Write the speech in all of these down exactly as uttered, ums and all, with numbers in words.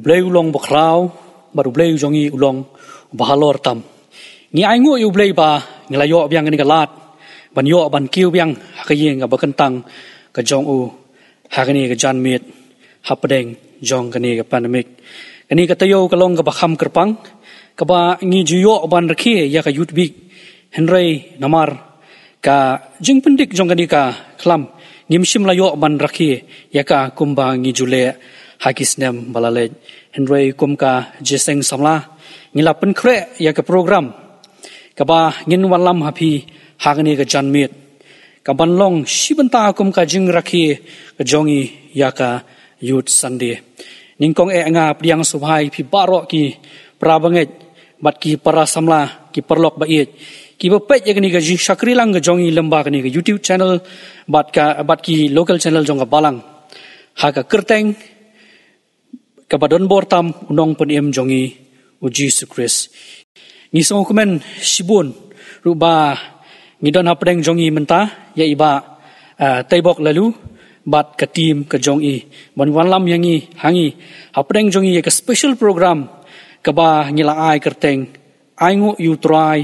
Blei u long bakhraw, bad u Blei u jong ngi u long bahalor tam. Ngi ainguh ïa u Blei ba ngi la ïoh biang kane ka lad ban ïoh ban kiew biang ha ka ïing kaba kyntang ka jong u ha kane ka janmiet hapdeng jong kane ka pandemic. Kane ka taïew ka long kaba kham kyrpang kaba ngi ju ïoh ban rakhe ïa ka Youth Week, hynrei namar ka jingpyndik jong kane ka khlam ngim shym la ïoh ban rakhe ïa ka kumba ngi ju leh ha ki snem ba la leit. Hynrei kum ka jingïaseng samla ngi la pynkhreh ïa ka program kaba ngin wanlam ha phi ha kane ka janmiet, kaban long shi bynta kum ka jingrakhe ka jong ngi ïa ka Youth Sunday. Nyngkong eh nga pdiang sngewbha ïa phi baroh ki para bangeit bad ki para samla, ki paralok ba ïeit kiba peit ïa kane ka jingshakri lang ka jong ngi lyngba kane ka YouTube channel bad ka, bad ki local channel jong ka balang, ha ka kyrteng kaba don bor tam u Nongpynim jong ngi, u Jisu Khrist. Ngi sngewkmen shibun ruh ba ngi don hapdeng jong ngi mynta ïa i Bah, ah, Taibok Laloo bad ka team ka jong i ban wanlam ïa ngi ha ngi hapdeng jong ngi ïa ka special program kaba ngi la ai kyrteng Ainguh ïa u Trai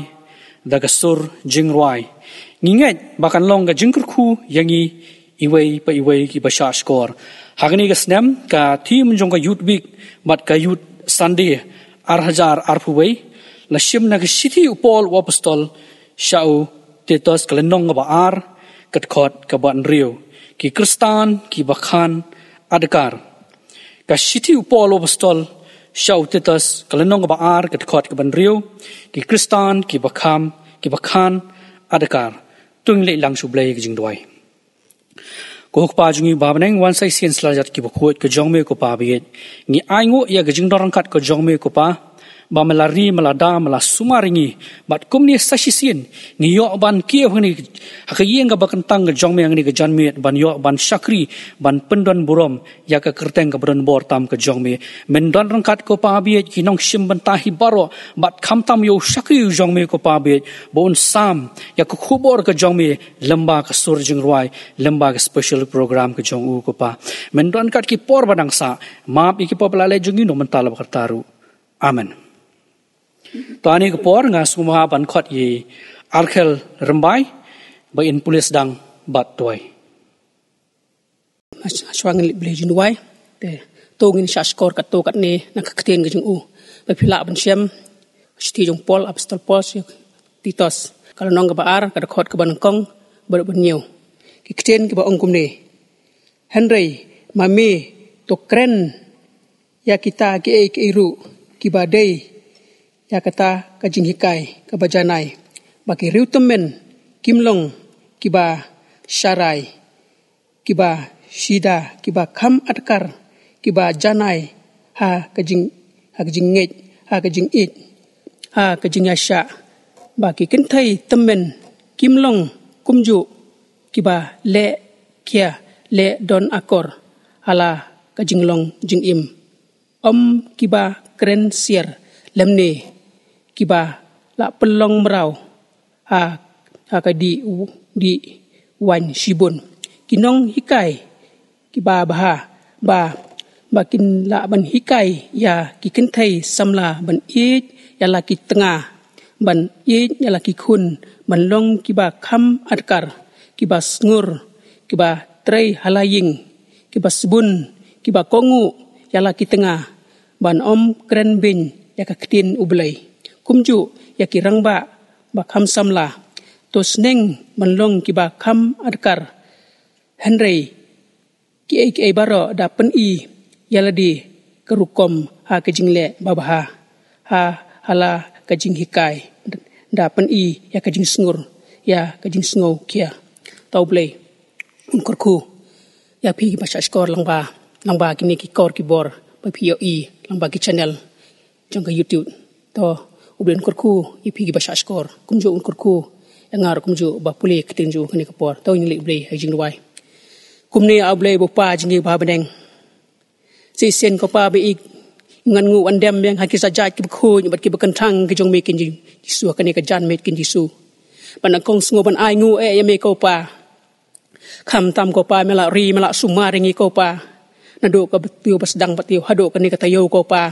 da ka sur jingrwai. Ngi ngeit ba kan long ka jingkyrkhu ïa ngi iwei pa iwei kiba shahshkor. Ha kane ka snem, ka theme jong ka Youth Week bad ka Youth Sunday ar hajar arphew wei la shim na ka shithi u Paul u Apostol sha u Titus, ka lynnong kaba ar, ka dkhot kaba hynriew. Ki Khristan kiba khan adkar. Ka shithi u Paul u Apostol sha u Titus, ka lynnong kaba ar, ka dkhot kaba hynriew. Ki Khristan kiba kham, kiba khan adkar. To ngin leit lang sha u Blei ha ka jingduwai. Ko Kpa jong ngi ba ha bneng, wan sa shisien sa la jot kiba khuid ka jong me ko Pa ba ïeit. Ngi ainguh ïa ka jingdon ryngkat ka jong me ko Pa, ba me la ri, me la da, me la sumar ïa ngi bad kumne sa shisien ngi ïoh ban kiew hangne ha ka ïing kaba kyntang ka jong me hangne ka janmiet, ban ïoh ban shakri, ban pyndon burom ïa ka kyrteng kaba don bor tam ka jong me. Men don ryngkat ko Pa ba ïeit, ki nongshim bynta hi baroh bad khamtam ïa u shakri u jong me ko Pa ba ïeit, ba un sam ïa ka khubor ka jong me lyngba ka sur jingrwai, lyngba ka special program ka jong u ko Pa. Men don ryngkat ki por ba dang sah, map ïa ki por ba la leit jong ngi, naduh mynta la ba kata ruh. Amen. To ha kane ka por nga sngewbha ban khot ïa i Arkhel Rymbai ba in pule sdang bad duwai. Hashwa ngin leit Blei jingduwai. Te to ngin shahshkor katto katne na ka ktien ka jong u. Ba phi lah ban shem shithi jong Paul, Apostol Paul sha Titus, ka lynnong kaba ar, ka dkhot kaba nyngkong bad kaba hynñiew. Ki ktien kiba ong kumne: Hynrei ma me to kren ïa kita kiei kiei ruh kiba dei ïa kata ka jinghikai kaba janai, ba ki riew tymmen kim long kiba sharai, kiba shida, kiba kham adkar, kiba janai ha ka jing, ha ka jingngeit, ha ka jingïeit, ha ka jingïaishah, ba ki kynthei tymmen kim long kumjuh, kiba leh khia, leh don akor ha la ka jinglong jingim. Ym kiba kren siar lymne kiba la pynlong mraw ha, ha ka dih, dih waiñ shibun. Ki nonghikai kiba bha, ba, ba kin lah ban hikai ïa ki kynthei samla ban ïeit ïa la ki tnga, ban ïeit ïa la ki khun, ban long kiba kham adkar, kiba sngur, kiba trei ha la ïing, kiba sbun, kiba kohnguh ïa la ki tnga, ban ym kren beiñ ïa ka ktien U Blei. Kumjuh ïa ki rangbah ba kham samla, to sneng ban long kiba kham adkar. Hynrei kiei kiei baroh da pyni ïa lade ka rukom ha ka jingleh babha, ha, ha la ka jinghikai, da pyni ïa ka jingsngur, ïa ka jingsngew khia. To U Blei un kyrkhu ïa phi kiba shahshkor lyngba, lyngba kine ki kor ki bor ba phi ïohi lyngba ki channel jong ka YouTube. To U Blei un kyrkhu ïa phi kiba shahshkor, kumjuh un kyrkhu ïa nga ruh kumjuh ba pule ktien jong u kane ka por. To ngin leit Blei ha jingduwai. Kumne A Blei Bapa jong ngi ba ha bneng, shisien ko Pa ba ïeit, ngan nguh wan dem biang ha ki sa jait kiba khuid bad kiba kynthang ki jong me kin Jisu, ha kane ka janmiet kin Jisu. Ban ong kong sngew ban ainguh eh ïa me ko Pa. Khamtam ko Pa me la ri, me la sumar ïa ngi ko Pa. Naduh ka taïew ba sdang bad taïew haduh kane ka taïew ko Pa.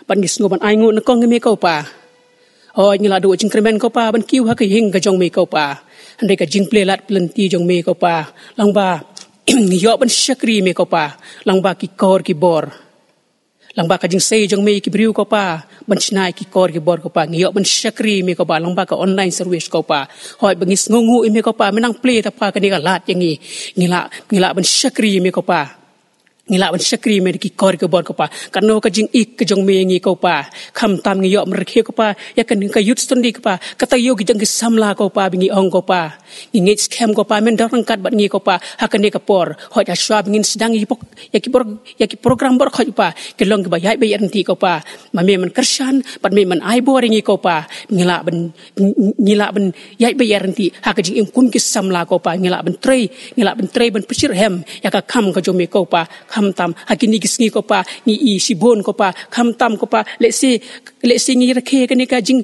Bad ngi sngew ban ainguh nyngkong ïa me ko Pa. Hooid ngi la duh jingkyrmen ko Pa ban kiew ha ka ïing ka jong me ko Pa. Hynrei ka jingplie lad plie lynti jong me ko Pa. Lyngba ngi ïoh ban shakri me ko Pa. Lyngba ki kor ki bor. Lyngba ka jingsei jong me ki briew ko Pa. Ban shna ki kor ki bor ko Pa. Ngi ïoh ban shakri me ko Pa. Lyngba ka online service ko Pa. Hooid ba ngi sngewnguh ïa me ko Pa. Me nang plie ta Pa kane ka lad ïa ngi. Ngi la, ngi la ban shakri me ko Pa. Ngi lah ban shakri me da ki kor ki bor ko Pa. Kano ka jingïeit ka jong me ngi ko Pa. Khamtam ngi ïoh ban rakhe ko Pa. Ïa kane ka Youth Sunday ko Pa. Ka taïew ki jong ki samla ko Pa ba ngi ong ko Pa. Ngi ngeit skhem ko Pa men don ryngkat bad ngi ko Pa. Ha kane ka por. Hooid ha shuwa ba ngin sdang ïa ki pok-, ïa ki por-, ïa ki program baroh ko Pa. Ki long kiba ïaid ba ïaid ryntih ko Pa. Ma me men kyrshan, bad me men ai bor ïa ngi ko Pa. Ngi lah ban ngi lah ban ïaid ba ïaid ryntih ha ka jingim kum ki samla ko Pa, ngi lah ban trei, ngi lah ban trei ban pynshyrhem ïa ka kam ka jong me ko Pa. Khamtam ha kine ki sngi ko Pa, ngi i shibun ko Pa. Khamtam ko Pa, lehse, lehse ngi rakhe kane ka jing,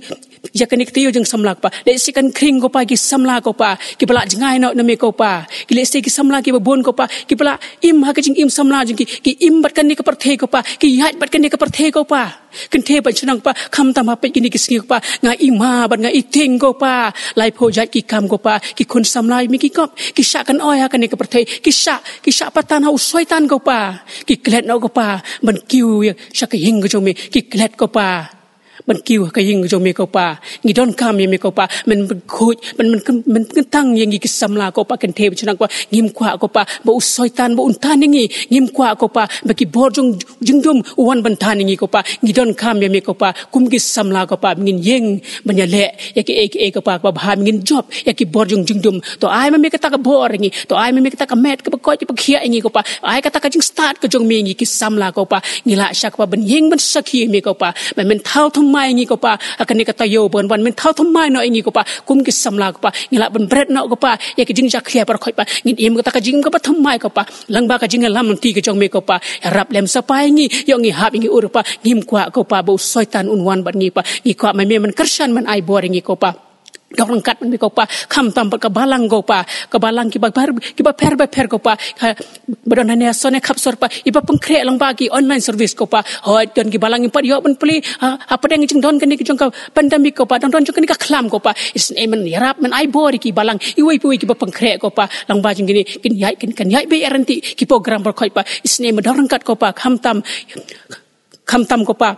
ïa kane ka taïew jong samla ko Pa, lehse kan khring ko Pa ki samla ko Pa, kiba la jngai noh na me ko Pa, ki lehse ki samla kiba bun ko Pa, kiba la im ha ka jingim samla jong ki, ki im bad kane ka pyrthei ko Pa, ki ïaid bad kane ka pyrthei ko Pa. Kynthei bad shnong Pa, khamtam ha peit kine ki sngi ko Pa, nga i ma bad nga i tieng ko Pa, laiphew jait ki kam ko Pa, ki khun samla me ki kop, ki shah kan oi ha kane ka pyrthei, ki shah, ki shah patan ha u soitan ko Pa, ki klet noh ko Pa, ban kiew ïa sha ka ïing ka jong me, ki klet ko Pa, ban kiew ha ka ïing ka jong me ko Pa, ngi donkam ïa me ko Pa, men pynkhuid, men, men, men kyntang ïa ngi ki samla ko Pa, kynthei bad shnong ko Pa, ngim kwah ko Pa, ba u soitan, ba un tan ïa ngi, ngim kwah ko Pa, ba ki bor jong jingdum u wan ban tan ïa ngi ko Pa, ngi donkam ïa me ko Pa, kum ki samla ko Pa, ba ngin ïeng ban ïaleh ïa kiei kiei ko Pa, ba bha ba ngin jop ïa ki bor jong jingdum. To ai ma me kata ka bor ïa ngi, to ai ma me kata ka met kaba koit kaba khiah ïa ngi ko Pa, ai kata ka jingstad ka jong me ïa ngi ki samla ko Pa, ngi lah shah ko Pa ban ïeng ban sakhi ïa me ko Pa, ba men thaw thymmai ïa ngi ko Pa, ha kane ka taïew ban wan men thaw thymmai noh ïa ngi ko Pa, kum ki samla ko Pa, ngi lah ban bret noh ko Pa, ïa ka jingjakhlia baroh ko Pa, ngin im kata ka jingim kaba thymmai ko Pa, lyngba ka jingïalam lynti ka jong me ko Pa. Ïarap lem sa Pa ïa ngi, ïoh ngi hap ïa ngi ur Pa, ngim kwah ko Pa ba u soitan un wan bad ngi Pa, ngi kwah ma me men kyrshan men ai bor ïa ngi ko Pa. Dok ryngkat bad me ko Pa, khamtam bad ka balang ko Pa, ka balang kiba pher, kiba pher bapher ko Pa, ka, ba don hane ha Sone Khapsor Pa, iba pynkhreh lyngba ki online service ko Pa, hooid don ki balang im pat ïoh ban plie, ha, hapdeng jingdon kane ki jong ka pandemic ko Pa, don don jong kane ka khlam ko Pa, isynei men ïarap men ai bor ïa ki balang, iwei pa iwei kiba pynkhreh ko Pa, lyngba jong kine, kin ïaid, kin, kin ïaid ba ïaid ryntih, ki program baroh ko Pa, isynei men dok ryngkat ko Pa, khamtam, khamtam ko Pa,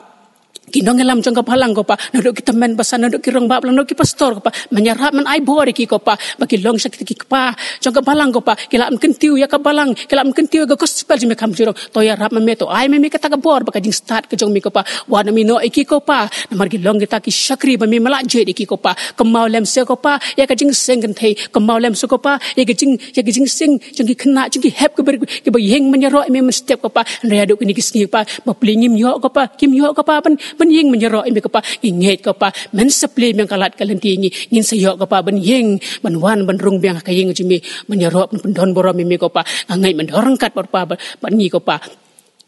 ki nongïalam jong ka balang ko Pa, naduh ki tymmen basan, naduh ki rangbah balang, naduh ki pastor ko Pa, men ïarap men ai bor ïa ki ko Pa, ba ki long sha kita ki kpa jong ka balang ko Pa, ki lah men kyntiew ïa ka balang, ki lah men kyntiew ïa ka gospel jong me kham jurong. To ïarap ma me, to ai ma me kata ka bor, ba ka jingstad ka jong me ko Pa, wan ma me noh ïa ki ko Pa, namar ki long kita ki shakri ba me me la jied ïa ki ko Pa. Kynmaw lem se ko Pa ïa ka jingseng kynthei, kynmaw lem se ko Pa ïa ka jing, ïa ka jingseng jong ki khynnah jong ki hep kiba, kiba ïeng men ïaroh ïa me mynstep ko Pa. Hynrei haduh kine ki sngi ko Pa, ba plie ngim ïoh ko Pa, kim ïoh ko Pa ban, ban ïeng men ïaroh ïa me ko Pa. Ngi ngeit ko Pa men sa plie biang ka lad ka lynti ïa ngi, ngin sa ïoh ko Pa ban ïeng, ban wan ban rung biang ha ka ïing jong me, men ïaroh, ban pyndon burom ïa me ko Pa. Nga ngeit men don ryngkat bad Pa, bad, bad ngi ko Pa.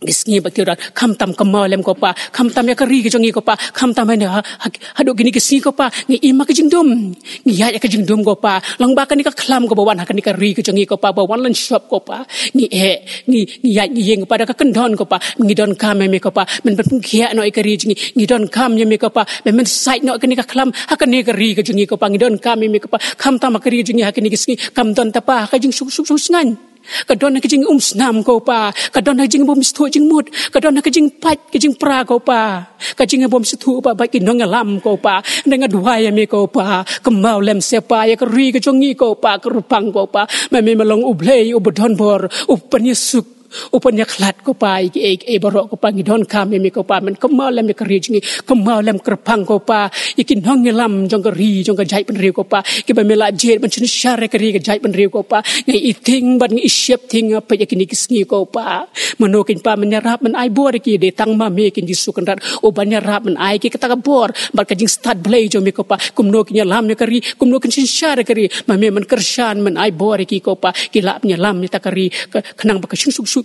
Ki sngi ba ki rah, khamtam kynmaw lem ko Pa, khamtam ïa ka ri ka jong ngi ko Pa, khamtam ha, ha, ha, haduh kine ki sngi ko Pa, ngi im ha ka jingdum, ngi ïaid ha ka jingdum ko Pa, lyngba kane ka khlam kaba wan ha kane ka ri ka jong ngi ko Pa, ba wan lynshop ko Pa, ngi eh, ngi, ngi ïaid ngi ïeng ko Pa, da ka kyndon ko Pa, ngi donkam ïa me ko Pa, men pynkhiah noh ïa ka ri jong ngi, ngi donkam ïa me ko Pa, men, men sait noh kane ka khlam ha kane ka ri ka jong ngi ko Pa, ngi donkam ïa me ko Pa, khamtam ha ka ri jong ngi ha kine ki sngi, kam don ta Pa ha ka jingsuk suk suk sngan. Ka don ha ka jingumsnam ko Pa, ka don ha ka jingbymsngewthuh jingmut, ka don ha ka jingpait ka jingpra ko Pa, ka jingbymsngewthuh Pa bad ki nongïalam ko Pa. Nga duwai ïa me ko Pa, kynmaw lem se Pa ïa ka ri ka jong ngi ko Pa, ka Kyrpang ko Pa. Ma me me long U Blei uba don bor, u pynïasuk, u pynïakhlad ko Pa, ïa kiei kiei baroh ko Pa, ngi donkam ïa me ko Pa, men kynmaw lem ïa ka ri jong ngi, kynmaw lem Kyrpang ko Pa, ïa ki nongïalam jong ka ri jong ka jaitbynriew ko Pa, kiba me la jied ban synshar ïa ka ri ka jaitbynriew ko Pa. Nga i tieng bad nga i sheptieng, nga peit ïa kine ki sngi ko Pa. Mano kin Pa men ïarap men ai bor ïa ki, dei tang ma me kin Jisu Kynrad uban ïarap men ai ïa ki kata ka bor bad ka jingstad Blei jong me ko Pa. Kumno kin ïalam ïa ka ri, kumno kin synshar ïa ka ri, ma me men kyrshan men ai bor ïa ki ko Pa. Ki lah men ïalam ïa ta ka ri, ka, khnang ba ka jingsuk suk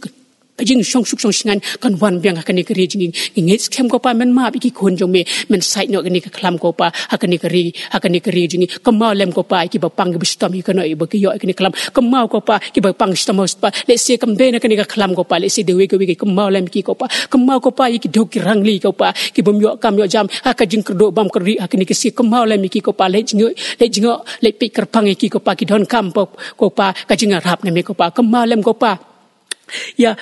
ka jingshong suk shong shngaiñ kan wan biang ha kane ka ri jong ngi. Ngi ngeit skhem ko Pa men map ïa ki khun jong me, men sait noh kane ka khlam ko Pa ha kane ka ri, ha kane ka ri jong ngi. Kynmaw lem ko Pa ïa kiba pang kiba shitom ïa kane, ïa ba ki ïoh ïa kane ka khlam. Kynmaw ko Pa kiba pang shitom ha spah. Lehse kam dei na kane ka khlam ko Pa, lehse dei wei ka wei ka, kynmaw lem ki ko Pa. Kynmaw ko Pa ïa ki duk ki rangli ko Pa, ki bym ïoh kam ïoh jam ha ka jingkyrduh bam kyrduh ha kane ka sngi. Kynmaw lem ïa ki ko Pa, leit jngoh, leit jngoh, leit peit kyrpang ïa ki ko Pa, ki donkam ko Pa ka jingïarap na me ko Pa. Kynmaw lem ko Pa ïa,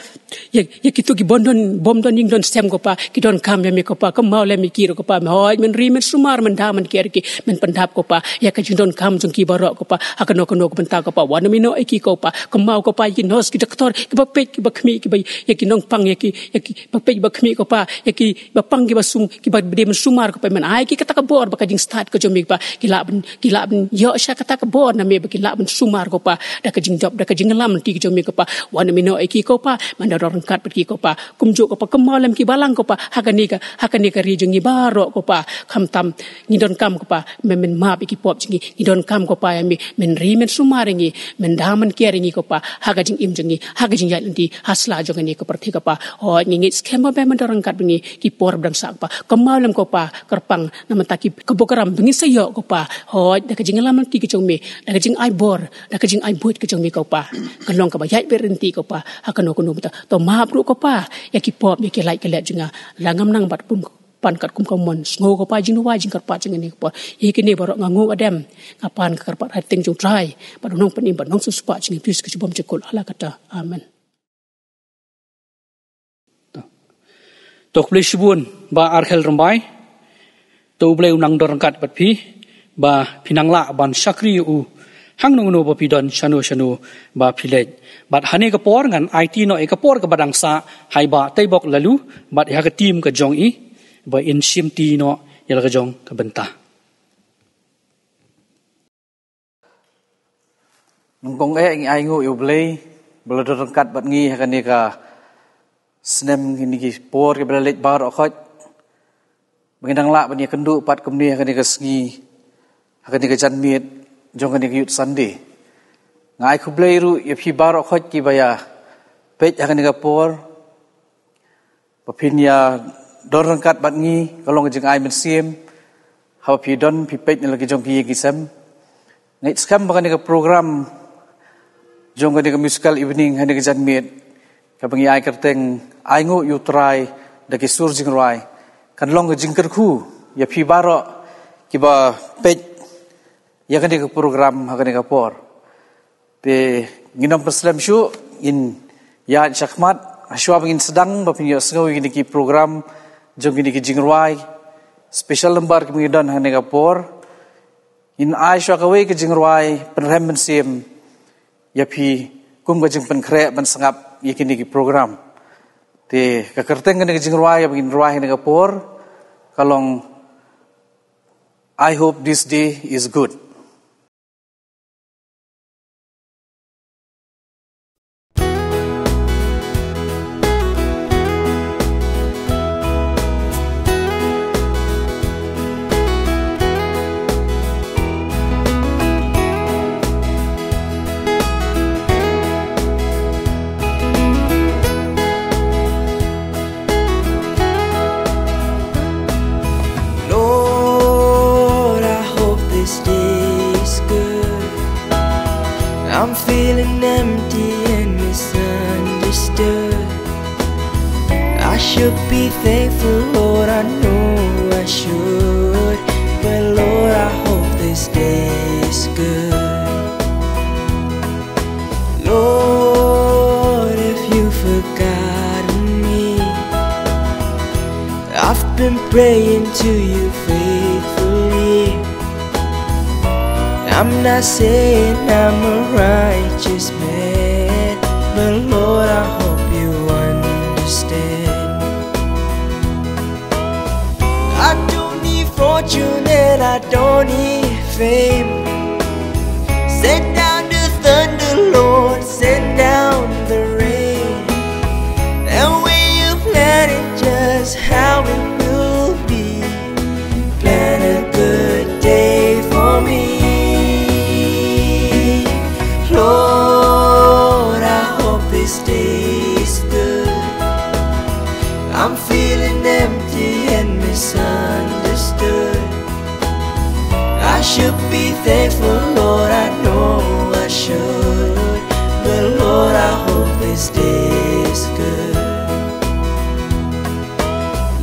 ïa, ïa kito ki bym don, bym don ïing don sem ko Pa, ki donkam ïa me ko Pa. Kynmaw lem ïa ki ruh ko Pa, me hoi men ri men sumar, men da men kiar ïa ki, men pyndap ko Pa ïa ka jingdonkam jong ki baroh ko Pa. Ha kano kano ka bynta ko Pa, wan ïa me noh ïa ki ko Pa. Kynmaw ko Pa ïa ki nurse, ki doktor, kiba peit kiba khmih, kiba, ïa ki nongpang, ïa ki, ïa kiba peit kiba khmih ko Pa, ïa kiba pang kiba sum, kiba dei men sumar ko Pa, men ai ki kata ka bor ba ka jingstad ka jong me ko Pa, ki lah ban, ki lah ban ïoh sha kata ka bor na me ba ki lah ban sumar ko Pa, da ka jingjop, da ka jingïalam lynti ka jong me ko Pa. Wan ïa me noh ïa ki ko Pa, men da don ryngkat bad ki ko Pa. Kumjuh ko Pa, kynmaw lem ki balang ko Pa ha kane ka, ha kane ka ri jong ngi baroh ko Pa. Khamtam ngi donkam ko Pa, men, men map ïa ki pop jong ngi. Ngi donkam ko Pa ïa me, men ri men sumar ïa ngi, men da men kiar ïa ngi ko Pa ha ka jingim jong ngi, ha ka jingïaid lynti ha sla jong kane ka pyrthei ko Pa. Hoi ngi ngeit skhem ba me men da ryngkat bad ngi, ki por ba dang sah ko Pa. Kynmaw lem ko Pa, kyrpang na mynta ki, ka program ba ngin sa ïoh ko Pa. Hoi da ka jingïalam lynti ka jong me, da ka jingai bor, da ka jingai buit ka jong me ko Pa, kan long kaba ïaid beit lynti ko Pa ha kano kano mynta. To map ruh ko Pa ïa ki pop, ïa ki lait ki let jong nga. Lada ngam nang bad bym pan katkum ka mon, sngew ko Pa jingduwai jingkyrpad jong nga ha kane ka por. Ïa kine baroh nga nguh adem, nga pan ka kyrpad ha ka kyrteng jong U Trai bad U Nongpynim bad U Nongsiewspah jong ngi, Jisu Khrist U Bymjukut, ha la katta. Amen. To khublei shibun Bah Arkhel Rymbai. To U Blei un nang don ryngkat bad phi, ba phin nang lah ban shakri ïa u hangno hangno ba phi don, shano shano ba phi leit. Bad ha kane ka por ngan aiti noh ïa ka por kaba dang sah ha i Bah Teibok Laloo bad ïa ka team ka jong i, ba in shimti noh ïa la ka jong ka bynta. Nyngkong eh ngi ainguh ïa U Blei ba la don ryngkat bad ngi ha kane ka snem, kine ki por kiba la leit baroh khoit, ba ngin nang lah ban ïakynduh pat kumne ha kane ka sngi, ha kane ka janmiet jong kane ka Youth Sunday. Nga ai khublei ruh ïa phi baroh khoit kiba ïa peit ha kane ka por, ba phin ïa don ryngkat bad ngi, ka long ka jingai mynsiem haba phi don phi peit na la ki jong ki ïing ki sem. Nga ngeit skhem ba kane ka program jong kane ka musical evening ha kane ka janmiet, kaba ngi ai kyrteng Ainguh ïa U Trai da ki sur jingrwai, kan long ka jingkyrkhu ïa phi baroh kiba peit ïa kane ka program ha kane ka por. Te ngin ym pynslem shuh, ngin ïaid shakhmat. Shuwa ba ngin sdang, ba phin ïohsngew ïa kine ki program jong kine ki jingrwai special number kiba ngi don ha kane ka por, ngin ai shuwa kawei ka jingrwai pynrem mynsiem ïa phi kum ka jingpynkhreh ban sngap ïa kine ki program. Te ka kyrteng kane ka jingrwai kaba ngin rwai ha kane ka por ka long I Hope This Day Is Good. Lord, I hope this day is good. I'm feeling empty and misunderstood. I should be thankful, Lord, I know I should. But Lord, I hope this day is good. Lord, if you've forgotten me, I've been praying to you faithfully. I'm not saying I'm a righteous man, but Lord, I hope you understand. I don't need fortune and I don't need fame. Send down the thunder, Lord, send down the rain. And when you plan it just how it will be, plan a good day for me. Lord, I hope this day is good. Should be thankful, Lord, I know I should. But Lord, I hope this day is good.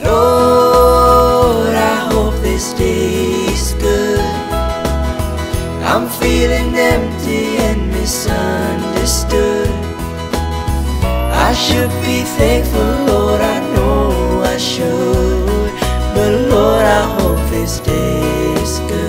Lord, I hope this day is good. I'm feeling empty and misunderstood. I should be thankful, Lord, I know I should. But Lord, I hope this day is good.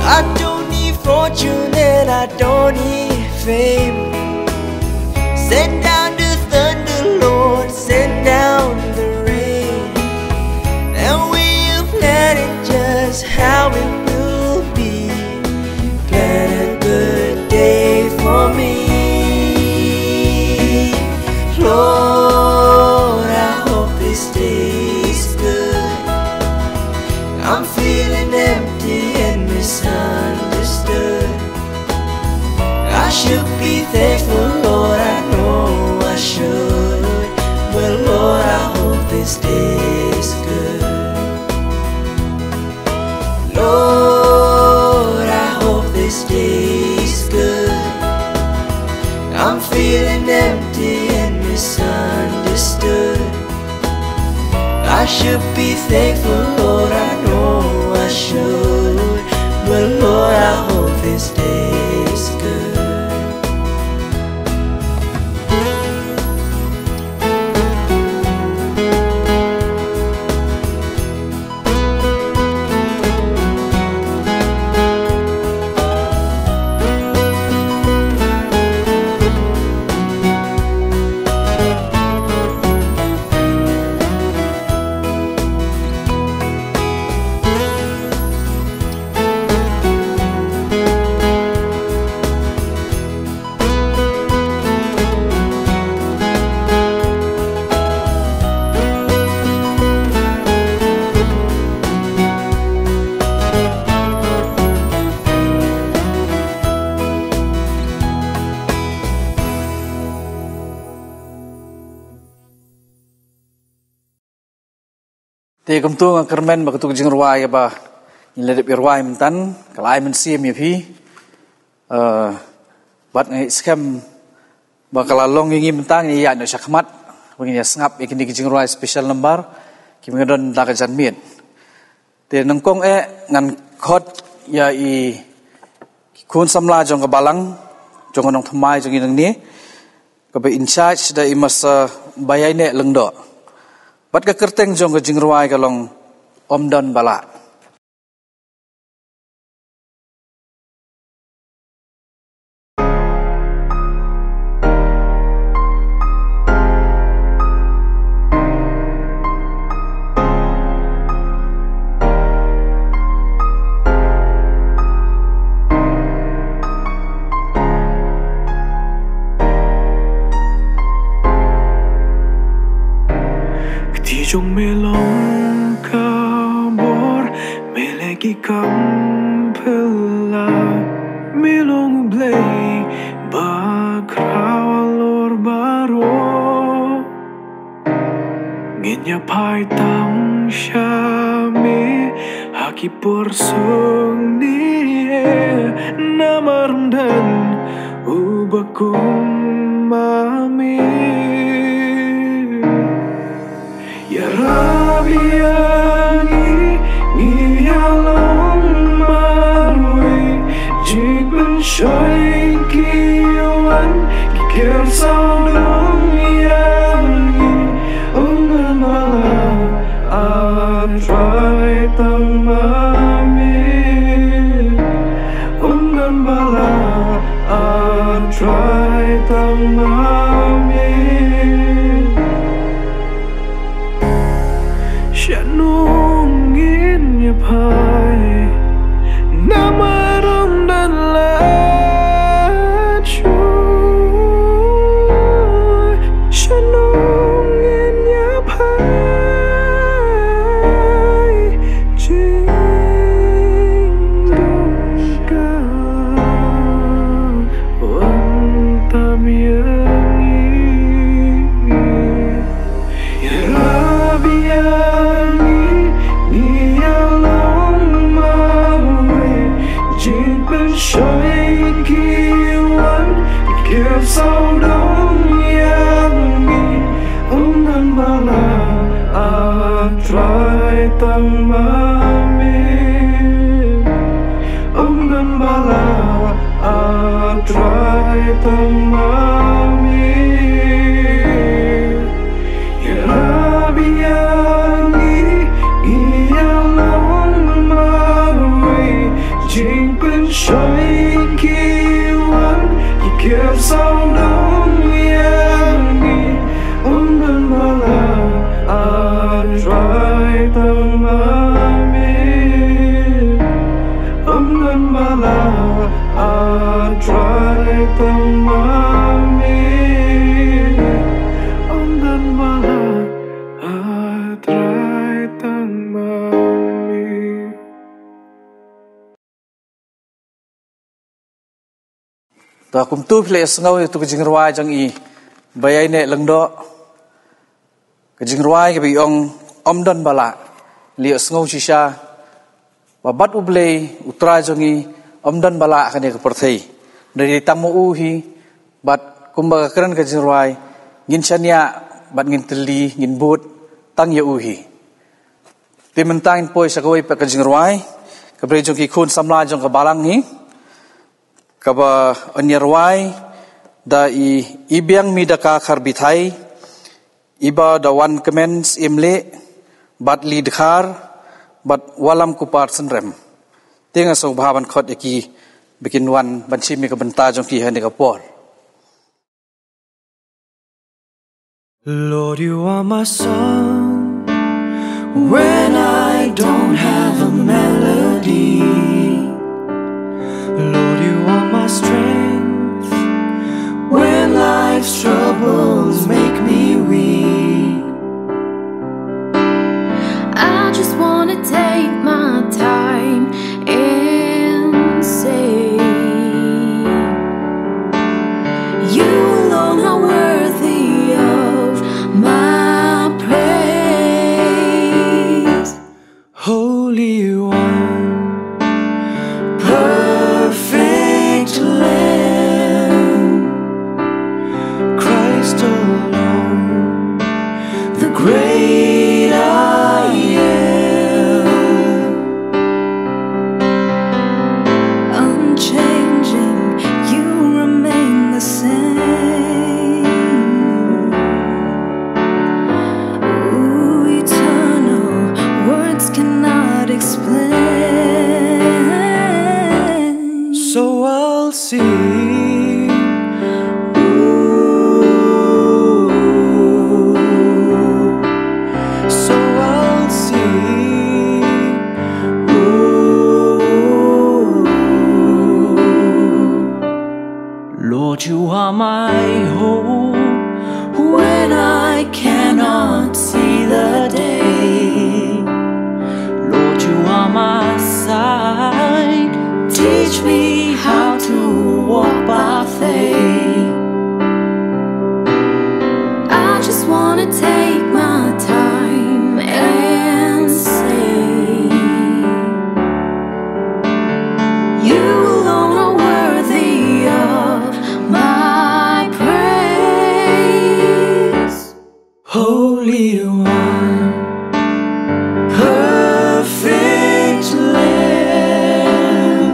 I don't need fortune and I don't need fame. Send down the thunder, Lord, send down the rain. And we plan it just how it will be. Plan a good day for me. Lord, I hope this day is good. I'm feeling empty and misunderstood. I should be thankful, Lord, I know I should. But Lord, I hope this day is good. Lord, I hope this day is good. I'm feeling empty and misunderstood. I should be thankful, Lord, I know I should. But Lord, I hope this day is good. Te kumta nga kyrmen ba katu ka jingrwai kaba ngi la dep ïa rwai mynta ka la ai mynsiem ïa phi. Eh, bad nga ngeit skhem ba ka la long ïa ngi mynta ngin ïa ïaid noh shakhmat ba ngin ïa sngap ïa kine ki jingrwai special number kiba ngi don da ka janmiet. Te nyngkong eh ngan khot ïa i khun samla jong ka balang jong ka nongthymmai jong ngi nangne, kaba in charge da i Master Baiaineh Lyngdoh. Bad ka kyrteng jong ka jingrwai ka long Ym Don Ba Lah. Kti jong me long ka bor, me leh ki kam phylla, me long U Blei ba khraw halor baroh. Ngin ïa phai tang sha me ha ki por sngewbha, namar ym don uba kum ma me. Ïarap ïa ngi, ngi ïa long marwei, jingpynshoi ki wan, ki kher sawdong ïa ngi. Ym don ba lah, A Trai, tang ma me. Ym don ba lah, A Trai, tang ma me. Shano ngin ïa phai, namar ym don lad shuh. Sawdong ïa ngi, ym don ba lah, A Trai tang ma me. Ym don ba lah, A Trai tang ma me. Ïarap ïa ngi, ïa long marwei, jingpynshoi ki wan, ki kyrpad sawdong ïa ngi, ym don ba lah, A Trai tang ma me. Ym don ba lah, A Trai tang ma me. Ym don ba lah, A Trai tang ma me. To kumta phi la ïohsngew ïa tu ka jingrwai jong i Baïaineh Lyngdoh. Ka jingrwai kaba ong Ym don ba lah. La ïohsngew shisha ba bad U Blei U Trai jong ngi ym don ba lah ha kane ka pyrthei. Hynrei tang ma u hi bad kumba ka kren ka jingrwai, ngin shaniah bad ngin tylli, ngin bud tang ïa u hi. Te mynta ngin poi sha kawei pat ka jingrwai, ka briew jong ki khun samla jong ka balang hi, kaba ïarwai da i Ibiang Midaka Kharbithai, iba da Wankmen Syiemlieh, bad Lidkhar, bad Wallamkupar Synrem. Te nga sngewbha ban khot ïa ki ba kin wan ban shim ïa ka bynta jong ki ha kane ka por. Lord, you are my song when I don't have a melody. Lord, you are my strength when life's troubles make me weak. I just wanna take my time and say, you alone are worthy of my praise. Holy One, perfect Lamb, Christ alone, the great I am. Unchanging, you remain the same. Ooh, eternal, words cannot explain. So I'll sing. Ooh, so I'll sing. Ooh, Lord, you are my hope when I cannot see the day. Lord, you are my sight. Teach me how to walk by faith. I just wanna take my time and say, you alone are worthy of my praise. Holy One, perfect Lamb,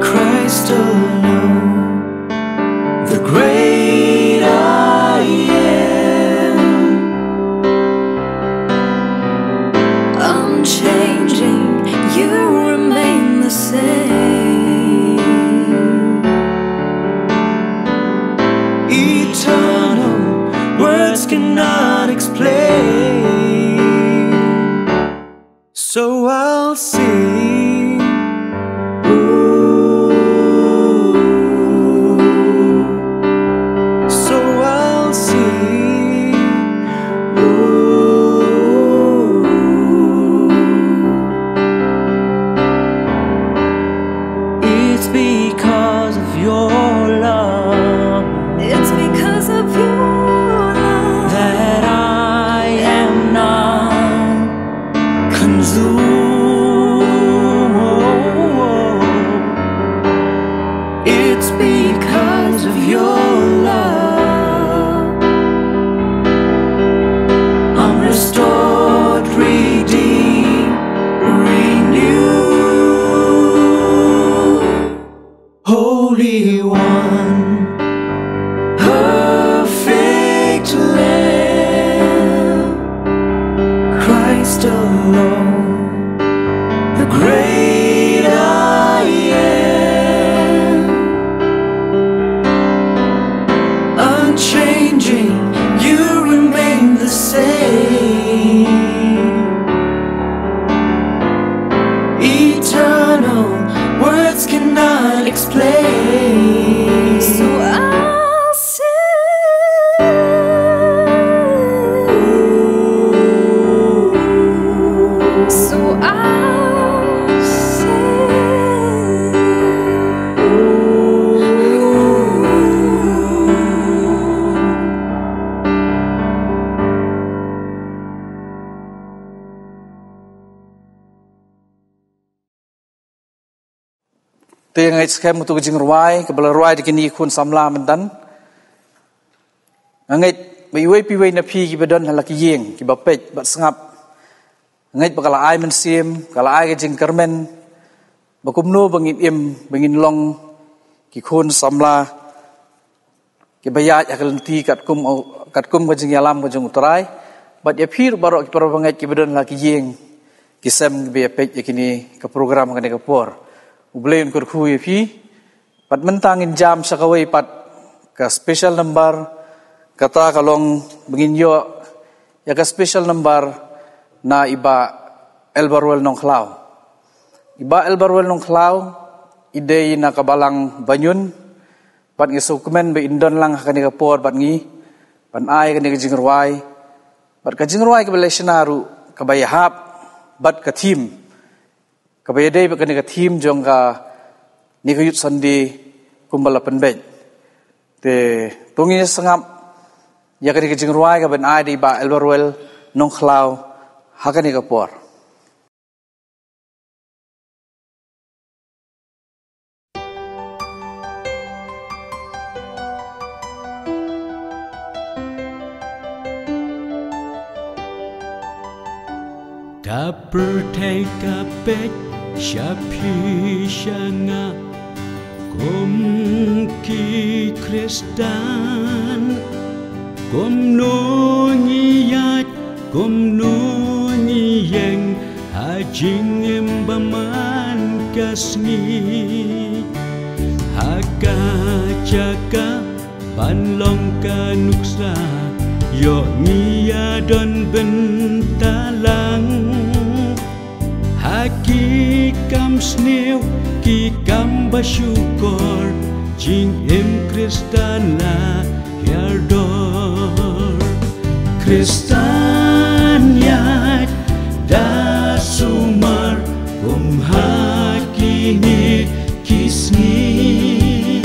Christ alone, the great I am. Unchanging, you remain the same. Eternal, words cannot explain. So I'll sing. Ooh. So I'll sing. Ooh. It's because of your love. It's because of your love that I am not consumed. Te nga ngeit skhem uto ka jingrwai kaba la rwai da kine ki khun samla mynta. Nga ngeit ba iwei pa iwei na phi kiba don ha la ki ïing, kiba peit bad sngap, nga ngeit ba ka la ai mynsiem, ka la ai ka jingkyrmen ba kumno ba ngin im, ba ngin long ki khun samla kiba ïaid ha ka lynti katkum, katkum ka jingïalam ka jong U Trai. Bad ïa phi ruh baroh ki para bangeit kiba don ha la ki ïing, ki sem, kiba ïa peit ïa kine ki program ha kane ka por, U Blei un kyrkhu ïa phi. Bad mynta ngin jam sha kawei pat ka special number, kata ka long ba ngin ïoh ïa ka special number na i Bah Elbarwel Nongkhlaw. I Bah Elbarwel Nongkhlaw i dei na ka balang Banyun, bad ngi sngewkmen ba in don lang ha kane ka por bad ngi ban ai kane ka jingrwai. Bad ka jingrwai kaba la shna ruh kaba ïahap bad ka theme, kaba ïadei bad kane ka theme jong kane ka Youth Sunday kumba la pynbeit. Te to ngin ïa sngap ïa kane ka jingrwai kaban ai da i Bah Elbarwel Nongkhlaw ha kane ka por. Ka pyrthei ka peit sha phi sha nga kum ki Khristan. Kumno ngi ïaid, kumno ngi ïeng ha jingim ba man ka sngi. Ha ka jaka ban long ka nuksa, ïoh ngi ïa don bynta lang. Ha ki kam sniew, ki kam ba shukor, jingim Khristan la hiar dor. Khristan ïaid da sumar kum ha kine ki sngi.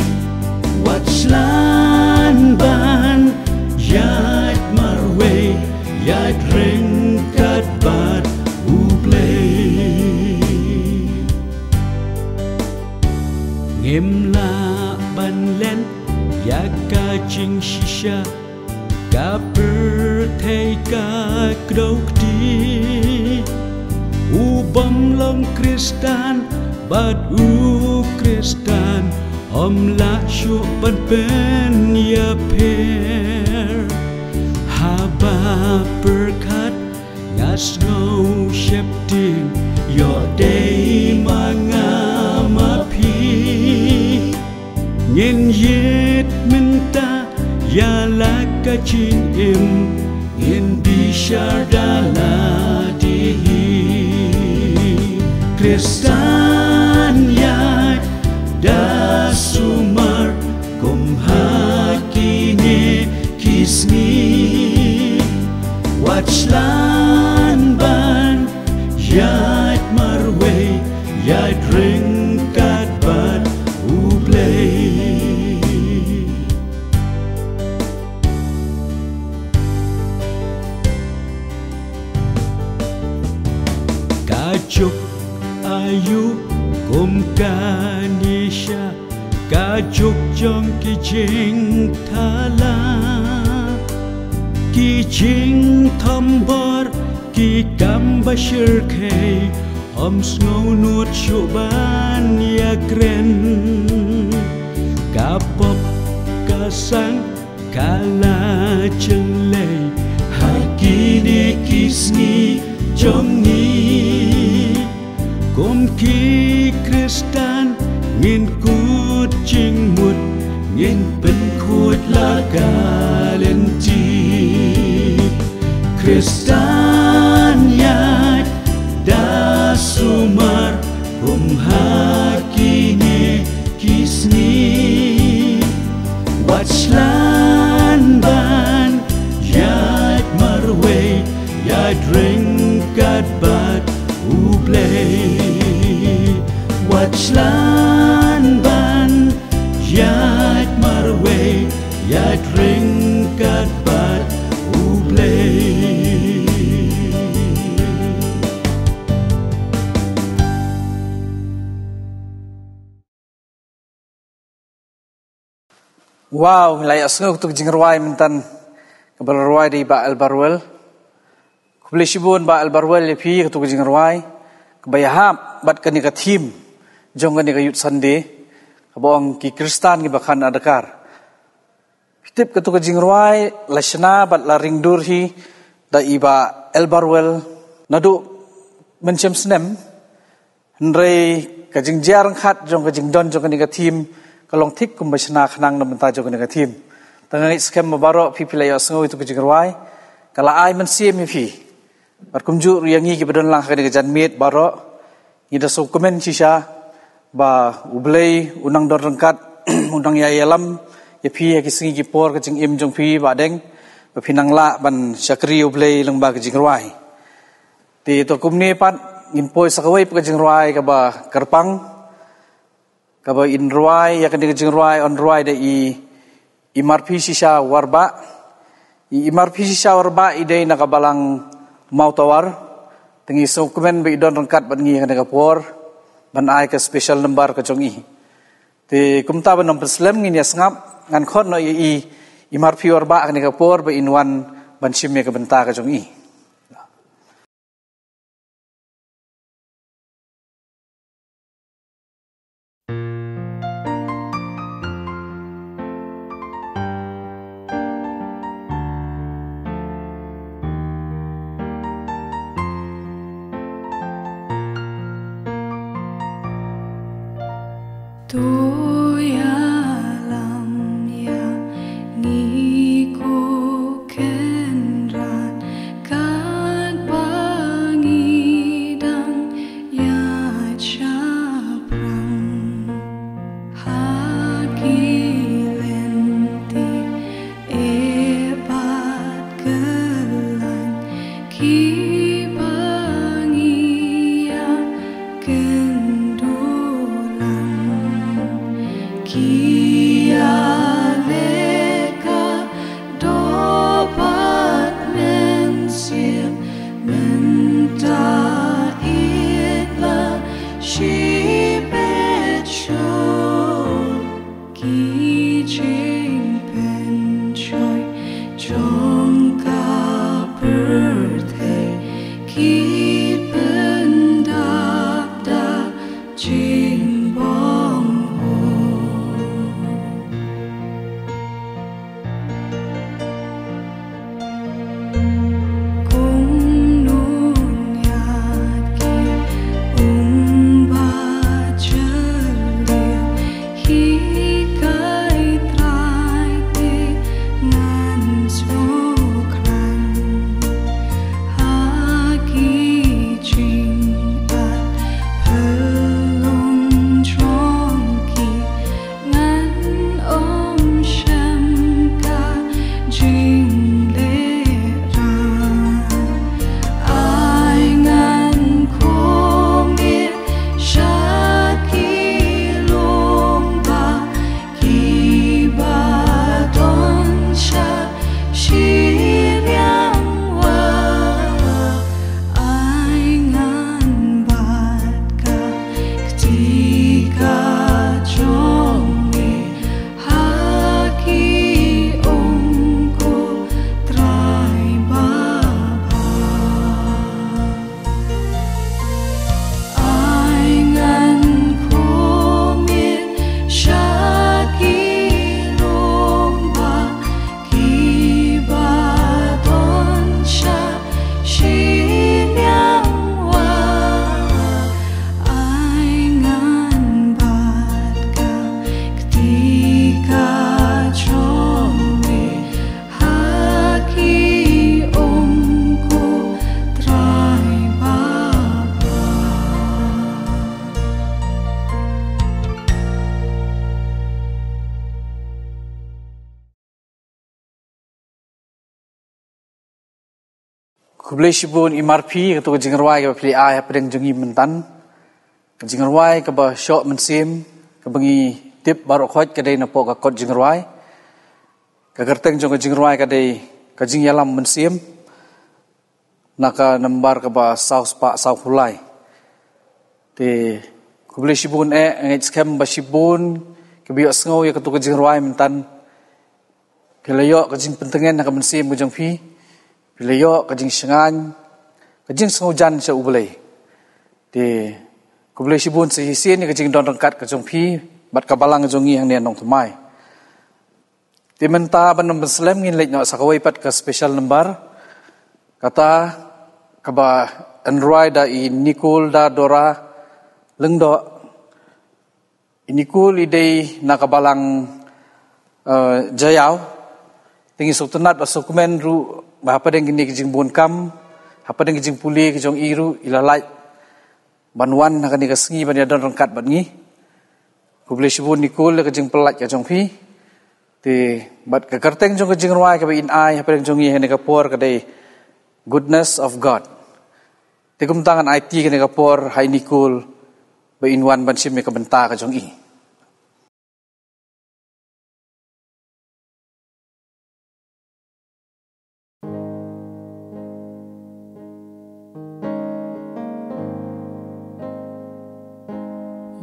Wat shlur ban ïaid marwei, ïaid ryngkat bad U Blei. Ngim lah ban len ïa ka jingshisha, ka pyrthei ka kdew kti. U bym long Khristan bad u Khristan ym lah shuh ban pynïapher. Haba pyrkhat nga sngew sheptieng, ïoh dei ma nga ma phi. Ngin ïit mynta ïa la ka jingim, ngin bishar da lade hi. Khristan ïaid da sumar kum ha kine ki sngi. Wat shlur ban ïaid marwei, ïaid ryngkat bad U Blei. Ka juk aïu kum kane sha, ka juk jong ki jingthala. Ki jingthombor, ki kam ba shyrkhei, ym sngewnud shuh ban ïakren. Ka pop ka sang ka la jyllei ha kine ki sngi jong ngi. Kum ki Khristan ngin kut jingmut, ngin pynkhuid la ka lynti. Khristan ïaid da sumar kum ha kine ki sngi. Wat shlur ban ïaid marwei, ïaid ryngkat bad U Blei. Wat shlur ban ïaid marwei, ïaid ryngkat bad U Blei. Wow, ngi la ïohsngew katu ka jingrwai mynta kaba la rwai da i Bah Elbarwel. Khublei shibun Bah Elbarwel ïa phi katu ka jingrwai kaba ïahap bad kane ka theme jong kane ka Youth Sunday, kaba ong ki Khristan kiba khang adkar. Phi tip katu ka jingrwai la shna bad la ring dur hi da i Bah Elbarwel naduh mynshem snem. Hynrei ka jingjia ryngkat jong ka jingdon jong kane ka theme ka long thik kumba shna khnang na bynta jong kane ka theme. Te nga ngeit skhem ba baroh phi phi la ïohsngew ïa katu ka jingrwai, ka la ai mynsiem ïa phi. Bad kumjuh ruh ïa ngi kiba don lang ha kane ka janmiet baroh, ngi da sngewkmen shisha ba U Blei un nang don ryngkat, un nang ïai ïalam ïa phi ha ki sngi ki por ka jingim jong phi Bah Deng, ba phin nang lah ban shakri U Blei lyngba ka jingrwai. Te to kumne pat ngin poi sa kawei pat ka jingrwai kaba kyrpang, kaba yn rwai ïa kane ka jingrwai yn rwai da i, i Marphi Shisha Warbah. I, i Marphi Shisha Warbah i dei na ka balang Mawtawar. Te ngi sngewkmen ba i don ryngkat bad ngi ha kane ka por ban ai ka special number ka jong i. Te kumta ban ym pynslem ngin ïa sngap, ngan khot noh ïa i, i Marphi Warbah ha kane ka por ba in wan ban shim ïa ka bynta ka jong i. To ïalam ïa ngi ko Kynrad katba ngi dang ïaid shaphrang ha ki lynti eh bad kyllaiñ kiba ngi ïa kynduh lang. Ki ïaleh ka doh bad mynsiem mynta ïa la shibit shuh. Ki jingpynshoi jong ka pyrthei ki pyndap da jingbymhok. Kumno ñiad ki um ba jylliew, hi kai Trai te ngan sngewkhlaiñ. Ha ki jingat phyllung jong ki ngan ym shem ka jinglehrain. Ai ngan khmih sha ki lum ba kiba don sha shiliang wah. Ai ngan bat ka kti ka jong me ha ki um ko Trai babha. Ai ngan khmih sha ki lum ba kiba don sha shiliang wah. Ai ngan bat ka kti ka jong me ha ki um ko Trai babha. Khublei shibun i Marphi, katu ka jingrwai kaba phi la ai hapdeng jong ngi mynta. Ka jingrwai kaba shoh mynsiem, kaba ngi tip baroh khoit ka dei na poh ka kot jingrwai. Ka kyrteng jong ka jingrwai ka dei ka jingïalam mynsiem, na ka nambar kaba saw spah saw phew lai. Te khublei shibun eh, nga ngeit skhem ba shibun kiba ïohsngew ïa katu ka jingrwai mynta Phi la ïoh ka jingpyntngen ha ka mynsiem ka jong phi. Phi la ïoh ka jingshngaiñ, ka jingsngewjan sha U Blei. Te khublei shibun sa shisien ïa ka jingdon ryngkat ka jong phi bad ka balang ka jong ngi hangne Nongthymmai. Te mynta ban ym pynslem, ngin leit noh sa kawei pat ka special number, kata kaba yn rwai da i Nicole da Dora Lyngdoh. I Nicole i dei na ka balang, eh, Jaïaw. Te ngi sngewtynnat bad sngewkmen ruh ba hapdeng kine ki jingbun kam, hapdeng ki jingpule ki jong i ruh, i la lait ban wan ha kane ka sngi ban ïadon ryngkat bad ngi. Khublei shibun Nicole ïa ka jingpyllait ka jong phi. Te bad ka kyrteng jong ka jingrwai kaba in ai hapdeng jong ngi ha kane ka por ka dei Goodness of God. Te kumta ngan aiti kane ka por ha i Nicole ba in wan ban shim ïa ka bynta ka jong i.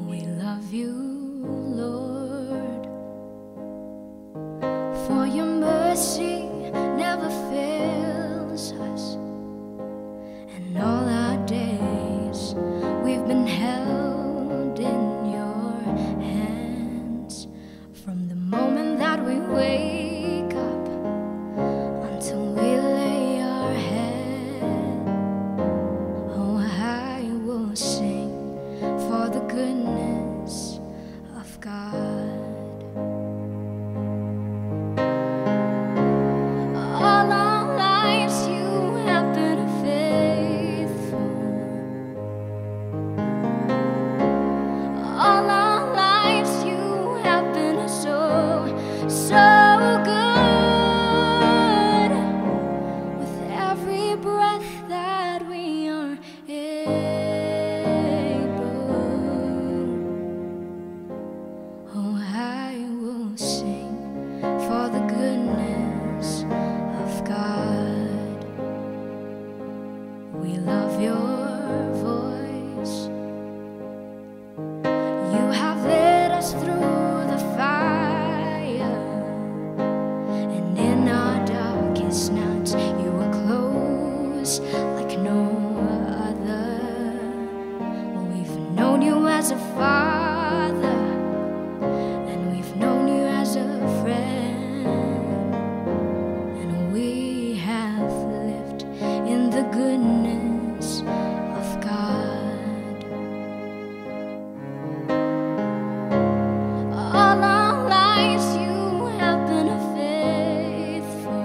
We love you, Lord, for your mercy never fails us. And all our days we've been held in your hands. From the moment that we wake up until we lay our head, oh, I will sing for the goodness of God. All our lives you have been faithful. All our lives you have been so, so good. With every breath that we are able, oh, I will sing for the goodness of God. We love your voice. You have led us through the fire, and in our darkest nights, you were close like no other. We've known you as a father, and we've known you as a friend, and we have lived in the goodness of God. All our lives you have been faithful.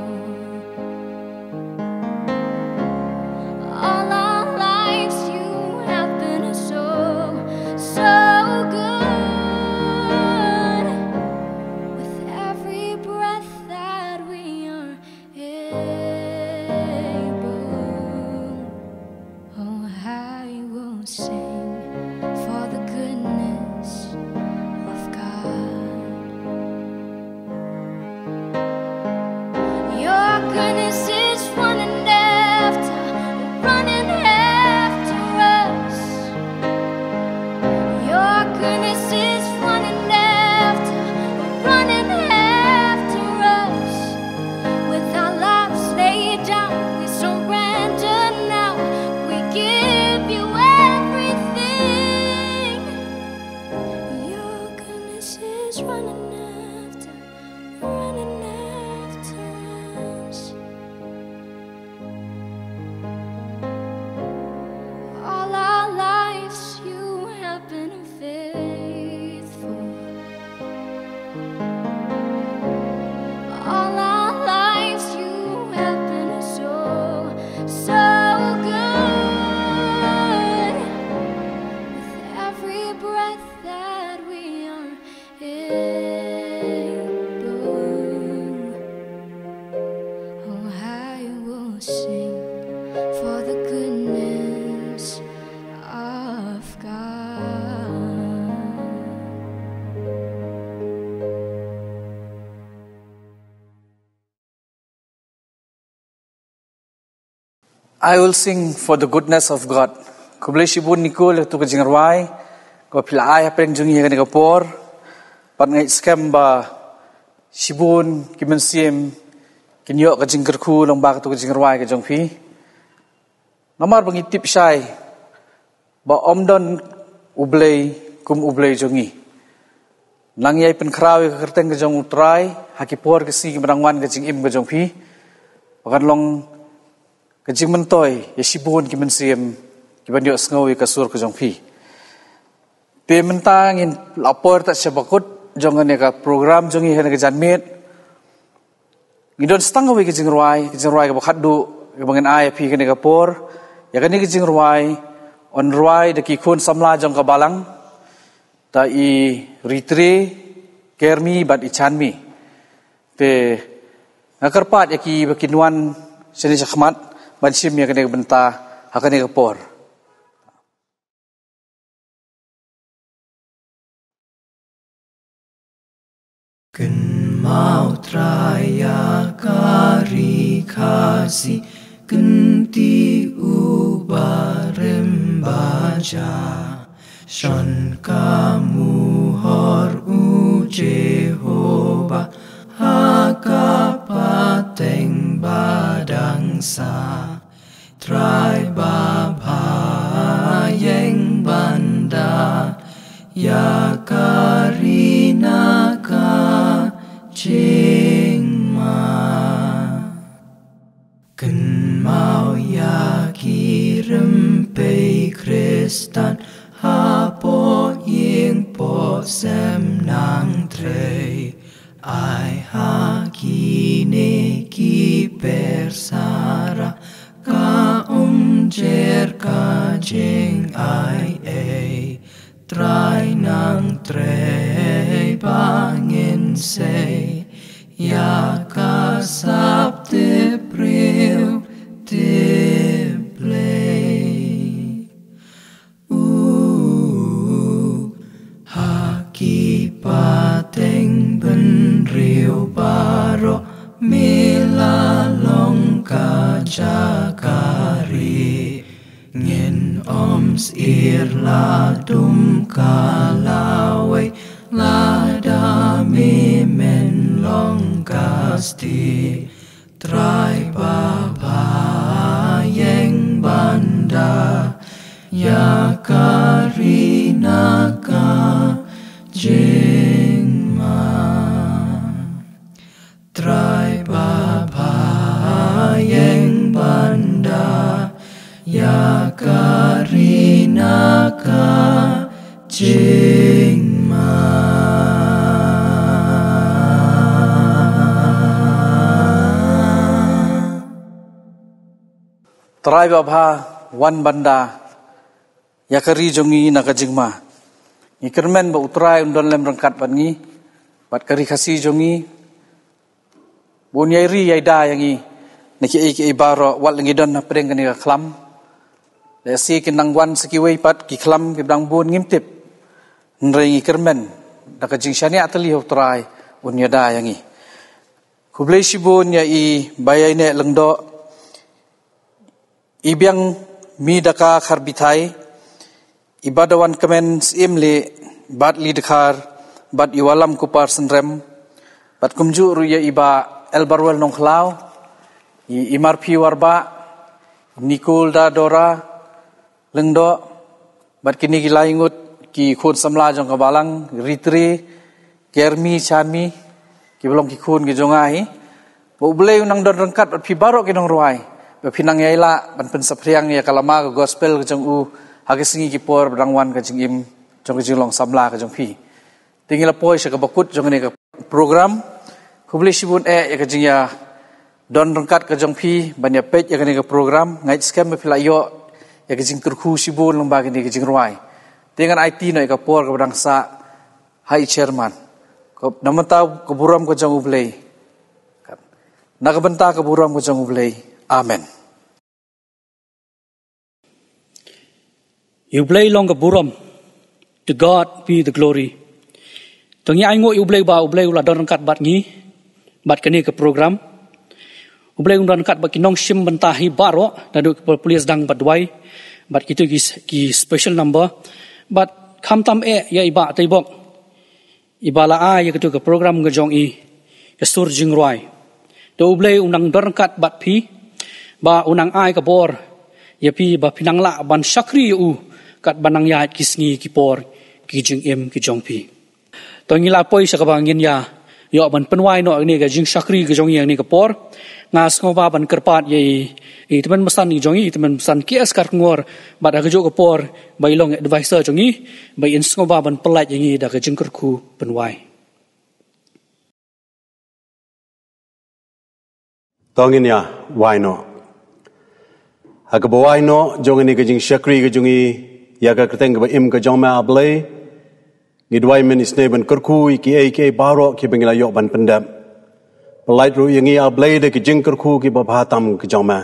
All our lives you have been so, so good. With every breath that we are able, oh, I will sing for the goodness of God. Your goodness is running after, running after us. Your goodness is running after, running after us. With our lives laid down, we surrender now. We give you everything. Your goodness is running after, running after us. All our lives you have been faithful. All our lives you have been so, so good. With every breath that we are able, oh, I will sing for the goodness of God. I will sing for the goodness of God. Khublei shibun Nicole ïa katu ka jingrwai kaba phi la ai hapdeng jong ngi ha kane ka por. Bad nga ngeit skhem ba Shibun ki mynsiem kin ïoh ka jingkyrkhu lyngba katei ka jingrwai ka jong phi. Namar ba ngi tip shai ba ym don U Blei kum U Blei jong ngi. Nang ïai pynkhraw ïa ka kyrteng ka jong U Trai ha ki por ki sngi kiba dang wan ka jingim ka jong phi, ba kan long ka jingmyntoi ïa shibun ki mynsiem kiban ïohsngew ïa ka sur ka jong phi. Te mynta ngin la por ta sha bakut jong kane ka program jong ngi ha kane ka janmiet. Ngi don sa tang kawei ka jingrwai, ka jingrwai kaba khatduh kaba ngin ai ïa phi kane ka por. Ïa kane ka jingrwai yn rwai da ki khun samla jong ka balang, da i Ritre, Kermi bad i Chanmi. Te nga kyrpad ïa ki ba kin wan shane shakhmat ban shim ïa kane ka bynta ha kane ka por. Kynmaw Trai ïa ka ri Khasi, kynti u barim ba ja. Shon ka muhor U Jehobah ha ka pateng ba dang sah. Trai babha ïeng ban da ïa ka ri na ka jingma. Kynmaw ïa ki rympei Khristan hapoh ïing poh sem nang trei. Ai ha kine ki persara ka umjer ka jingai ei. Trai nang trei ba ngin sei ïa ka sap tip briew tip Blei. U ha ki pateng bynriew baroh me la long ka jaka ri. Ngin ym sir la dum ka lawei lada me men long ka stieh. Trai babha ïeng ban da ïa ka ri na ka jingma. Trai babha ïeng ban da ïa ka ri na ka jingma. Trai babha, wan ban da ïa ka ri jong ngi na ka jingma. Ngi kyrmen ba U Trai un don lem ryngkat bad ngi, bad ka ri Khasi jong ngi, ba un ïai ri ïai da ïa ngi na kiei kiei baroh, wat la ngi don hapdeng kane ka khlam. Lehse kin nang wan sa kiwei pat ki khlam kiba dang bun ngim tip. Hynrei ngi kyrmen da ka jingshaniah tylli ha U Trai un ïada ïa ngi. Khublei shibun ïa i Baïaineh Lyngdoh, i Biangmi Daka Kharbithai, i Badawan Kmen Syiem Lieh, Badli Dkhar, bad i Wallam Kupar Synrem, bad kumjuh ruh ïa i Bah Elbarwel Nongkhlaw, i Imarphi Warbah, Nicole da Dora Lyngdoh, bad kine ki lai ngut ki khun samla jong ka balang, Ritre, Kermi, Chanmi, kiba long ki khun ki jong nga hi. Ba U Blei un nang don ryngkat bad phi baroh ki nongrwai, ba phin nang ïai lah ban pynsaphriang ïa ka lama ka gospel ka jong u ha ki sngi ki por ba dang wan ka jingim jong ka jinglong samla ka jong phi. Te ngi la poi sha kaba kut jong kane ka program. Khublei shibun eh ïa ka jingïadon ryngkat ka jong phi ban ïa peit ïa kane ka program. Ngeit skhem ba phi la ïoh ïa ka jingkyrkhu shibun lyngba kane ka jingrwai. Te ngan aiti noh ïa ka por kaba dang sah ha i chairman. Ka, na ka bynta ka burom ka jong U Blei. Na ka bynta ka burom ka jong U Blei. Amen. Ïa U Blei long ka burom. To God be the glory. To ngi ainguh ïa U Blei ba U Blei u la don ryngkat bad ngi bad kane ka program. U Blei un don ryngkat bad ki nongshim bynta hi baroh, naduh ki pule sdang bad duwai, bad kito ki, ki special number, bad khamtam eh ïa i Bah Teibok, iba la ai ïa kito ka program ka jong i Ka sur jingrwai. To U Blei u nang don ryngkat bad phi, ba u nang ai ka bor ïa phi, ba phi nang lah ban shakri ïa u katba nang ïaid ki sngi ki por ki jingim ki jong phi. To ngi la poi sha kaba ngin ïa ïoh ban pynwai noh ïa kane ka jingshakri ka jong ngi ïa kane ka por. Nga sngewbha ban kyrpad ïa i, i tymmen basan i jong ngi, i tymmen basan K S Kharkongor, bad ha kajuh ka por ba i long advisor jong ngi, ba in sngewbha ban pyllait ïa ngi da ka jingkyrkhu pynwai. To ngin ïa wai noh. Ha kaba wai noh jong kane ka jingshakri ka jong ngi ïa ka kyrteng kaba im ka jong me, A Blei, ngi duwai mynne ban kyrkhu ïa kiei kiei baroh kiba ngi la ïoh ban pyndep. Pyllait ruh ïa ngi, A Blei, da ki jingkyrkhu kiba bha tam ka jong me.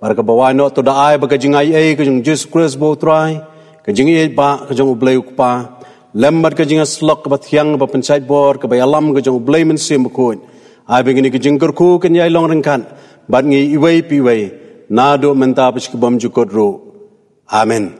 Bad ha kaba wai noh, to da ai ba ka jingaiei ka jong Jisu Khrist ba U Trai, ka jingïeit ba ka jong U Blei U Kpa, lem bad ka jingïasyllok kaba thiang kaba pynshait bor kaba ïalam ka jong U Blei Mynsiem Bakhuid, ai ba kine ki jingkyrkhu kin ïai long ryngkat bad ngi iwei pa iwei, naduh mynta bad sha ka bymjukut ruh. Amen.